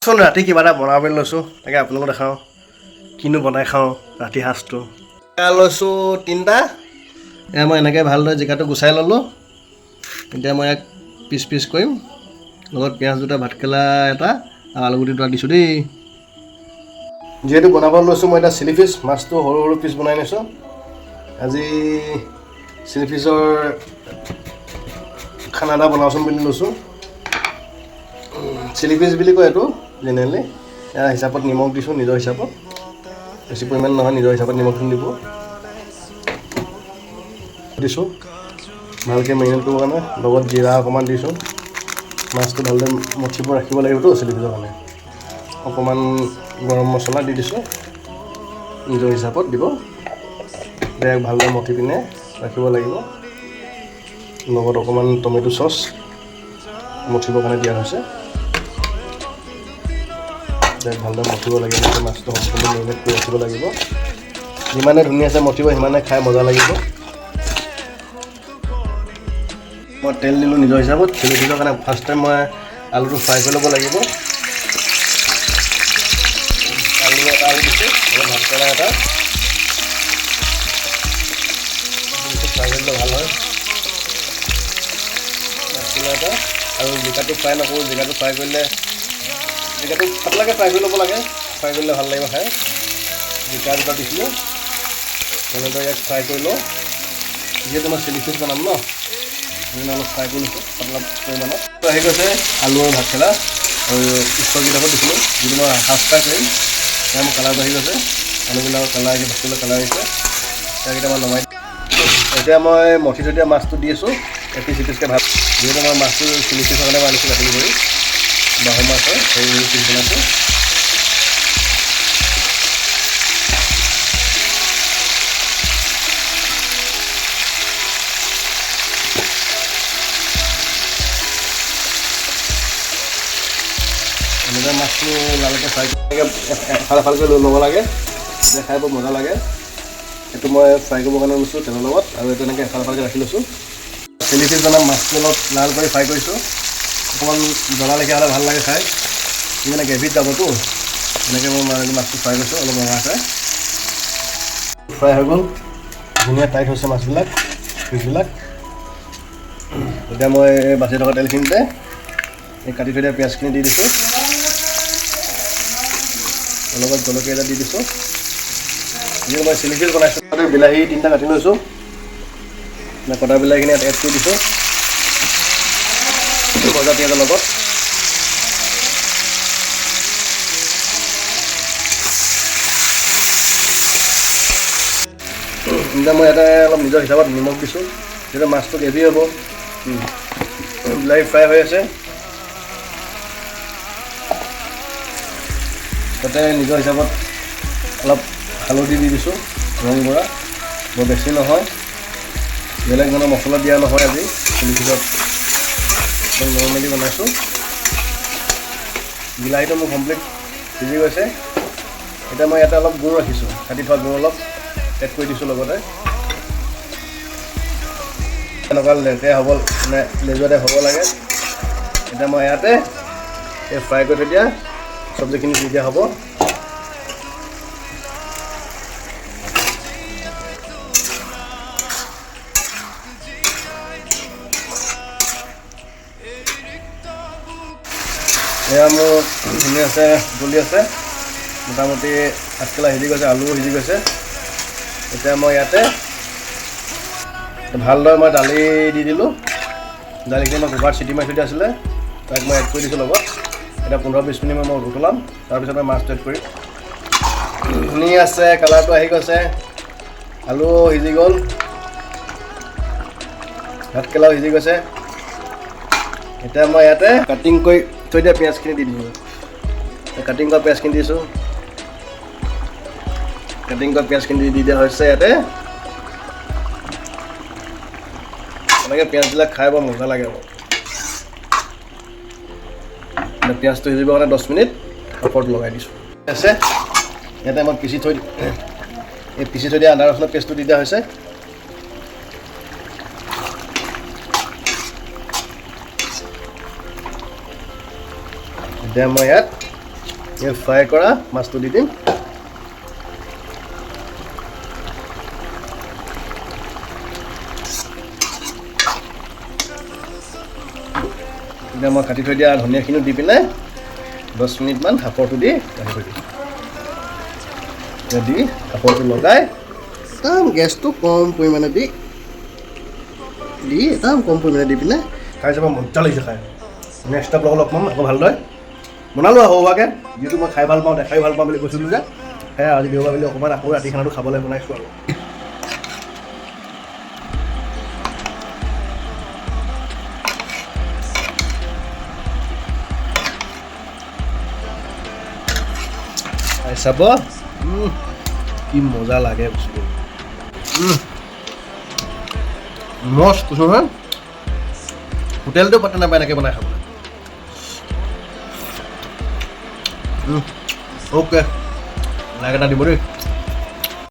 চোন ৰাতি কিবা এটা বনাবলৈ লৈছোঁ, তাকে আপোনালোকক দেখাওঁ কিনো বনাই খাওঁ ৰাতি সাজটো। এয়া লৈছোঁ তিনিটা। এয়া মই এনেকৈ ভালদৰে জিকাটো গুচাই ল'লোঁ। এতিয়া মই ইয়াক পিচ পিচ কৰিম, লগত পিঁয়াজ দুটা, ভাতকেৰেলা এটা আৰু আলুগুটি দুটা দিছোঁ দেই। যিহেতু বনাব লৈছোঁ মই এতিয়া চিলি ফিছ, মাছটো সৰু সৰু পিচ বনাই লৈছোঁ। আজি চিলি ফিছৰ খানা এটা বনাওঁচোন বুলি লৈছোঁ। চিলি ফিছ বুলি কয় এইটো জেনেৰেলি। ইয়াৰ হিচাপত নিমখ দিছোঁ, নিজৰ হিচাপত, বেছি পৰিমাণ নহয়, নিজৰ হিচাপত নিমখটো দিব দিছোঁ। ভালকৈ মেৰিনেট কৰিবৰ কাৰণে লগত জিৰা অকণমান দিছোঁ। মাছটো ভালদৰে মঠিব ৰাখিব লাগিবতো চিলি ফিছৰ কাৰণে। অকণমান গৰম মছলা দি দিছোঁ, নিজৰ হিচাপত দিব। ইয়াক ভালদৰে মঠি পিনে ৰাখিব লাগিব। লগত অকণমান টমেট' চচ মঠিবৰ কাৰণে দিয়া হৈছে। ইয়াক ভালদৰে মঠিব লাগিব, মাছটো সম্পূৰ্ণ মেৰিনেট কৰি ৰাখিব লাগিব। যিমানে ধুনীয়াছে মঠিব সিমানে খাই মজা লাগিব। মই তেল দিলোঁ নিজৰ হিচাপত। চিলি ফিছৰ কাৰণে ফাৰ্ষ্ট টাইম মই আলুটো ফ্ৰাই কৰি ল'ব লাগিব। আলু এটা আলু দিছোঁ, ভাতকেৰেলা এটা ফ্ৰাই কৰি দিলে ভাল হয়। ভাতকেৰেলা এটা আৰু জিকাটো ফ্ৰাই নকৰোঁ, জিকাটো ফ্ৰাই কৰিলে জিকাটো পাতলাকৈ ফ্ৰাই কৰি ল'ব লাগে, ফ্ৰাই কৰিলে ভাল লাগিব খাই। জিকা দুটা দিছিলোঁ, তেনেদৰে ইয়াক ফ্ৰাই কৰি লওঁ। যিহেতু মই চিলি ফিছ বনাম ন, সেইকাৰণে অলপ ফ্ৰাই কৰি লৈছোঁ পাতলা পৰিমাণত। আহি গৈছে আলু আৰু ভাতকেৰেলা আৰু ষ্টককেইডোখৰ দিছিলোঁ, যিটো মই হাফ ফ্ৰাই কৰিম। সেয়া মোৰ কালাৰটো আহি গৈছে, আলুবিলাকৰ কালাৰ আহিছে, ভাতকেৰেলাৰ কালাৰ আহিছে। ইয়াকেইটা মই নমাই এতিয়া মই মঠি থৈ দিয়া মাছটো দি আছোঁ এপিচ এপিচকৈ ভাত। যিহেতু মই মাছটো চিলি ফিছৰ কাৰণে মই আনিছোঁ কাটি কৰি, বাহু মাছ হয়, সৰু সৰু পিচ বনাইছোঁ। এনেকৈ মাছটো লালকৈ ফ্ৰাই কৰি এফাল এফালকৈ লৈ ল'ব লাগে, তেতিয়া খাই বৰ মজা লাগে। এইটো মই ফ্ৰাই কৰিবৰ কাৰণে লৈছোঁ তেলৰ লগত, আৰু এইটো এনেকৈ এফাল এফালকৈ ৰাখি লৈছোঁ। চিলি ফিছ বনাম, মাছটো অলপ লাল কৰি ফ্ৰাই কৰিছোঁ। অকণমান জ্বলা লেখীয়া হ'লে ভাল লাগে খাই, সেইকাৰণে গ্ৰেভিত যাবতো। এনেকৈ মই মাছটো ফ্ৰাই কৰিছোঁ অলপ ৰঙাকৈ। ফ্ৰাই হৈ গ'ল, ধুনীয়া টাইট হৈছে মাছবিলাক, পিচবিলাক। এতিয়া মই বাচি থকা তেলখিনিতে এই কাটি থৈ দিয়া পিঁয়াজখিনি দি দিছোঁ, লগত জলকীয়া এটা দি দিছোঁ। যিহেতু মই চিলি ফিছ বনাইছোঁ, তাতে বিলাহী তিনিটা কাটি লৈছোঁ, কটা বিলাহীখিনি ইয়াত এড কৰি দিছোঁ ভজা পিঁয়াজৰ লগত। এতিয়া মই ইয়াতে অলপ নিজৰ হিচাপত নিমখ দিছোঁ, যিহেতু মাছটো গ্ৰেভি হ'ব। বিলাহী ফ্ৰাই হৈ আছে, তাতে নিজৰ হিচাপত অলপ হালধি দি দিছোঁ, ৰং গুড়া, বৰ বেছি নহয়, বেলেগ ধৰণৰ মছলা দিয়া নহয় আজি চিলি ফিছত, একদম নৰ্মেলি বনাইছোঁ। বিলাহীটো মোৰ কমপ্লিট সিজি গৈছে। এতিয়া মই ইয়াতে অলপ গুড় ৰাখিছোঁ, কাটি থোৱা গুড় অলপ এড কৰি দিছোঁ লগতে। এনেকুৱা লেতেৰা হ'ব, মানে লেজুৱা টাইপ হ'ব লাগে। এতিয়া মই ইয়াতে এই ফ্ৰাই কৰি থৈ দিয়া চব্জিখিনি দি দিয়া হ'ব। এয়া মোৰ ধুনীয়া আছে, উতলি আছে, মোটামুটি ভাতকেৰেলা সিজি গৈছে, আলুও সিজি গৈছে। এতিয়া মই ইয়াতে ভালদৰে মই দালি দি দিলোঁ। দালিখিনি মই কুকাৰত চিটি মাৰি থৈ দিয়া আছিলে, তাক মই এড কৰি দিছোঁ লগত। এতিয়া 15-20 মিনিটমান মই উতলাম, তাৰপিছত মই মাছটো এড কৰিম। ধুনীয়া আছে, কালাৰটো আহি গৈছে, আলু সিজি গ'ল, ভাতকেৰেলাও সিজি গৈছে। এতিয়া মই ইয়াতে কাটিং কৰি থৈ দিয়া পিঁয়াজখিনি দি দিছোঁ। কাটিং কৰা পিঁয়াজখিনি দিছোঁ, কাটিং কৰা পিঁয়াজখিনি দি দিয়া হৈছে ইয়াতে। এনেকৈ পিঁয়াজবিলাক খাই বৰ মজা লাগে। পিঁয়াজটো সিজিবৰ কাৰণে 10 মিনিট ওপৰত লগাই দিছোঁ। আছে ইয়াতে মই পিচি থৈ এই পিচি থৈ দিয়া আদা ৰচুনৰ পেষ্টটো দি দিয়া হৈছে। এতিয়া মই ইয়াত এই ফ্ৰাই কৰা মাছটো দি দিম। এতিয়া মই কাটি থৈ দিয়া ধনিয়াখিনিও দি পিনে 10 মিনিটমান সাঁফৰটো দি ৰাখি থৈ দিম। এতিয়া দি সাঁফৰটো লগাই একদম গেছটো কম পৰিমাণে দি দি একদম কম পৰিমাণে দি পিনে খাই চাব, মজা লাগিছে খাই। নেক্সট ব্লগত লগ পাম আকৌ ভালদৰে। বনালোঁ আৰু সৰুভাগে, যিহেতু মই খাই ভাল পাওঁ, দেখাই ভাল পাওঁ বুলি কৈছিলোঁ যে, সেয়া আজি দেওবাৰ বুলি অকণমান আকৌ ৰাতি খানাটো খাবলৈ বনাইছোঁ আৰু। খাই চাব, কি মজা লাগে বস্তুটো। মস্ত কৈছোঁ নহয়, হোটেলটো পাতে নাপায় এনেকৈ বনাই খাবলৈ। অ'কে, লাইক এটা দিব দেই।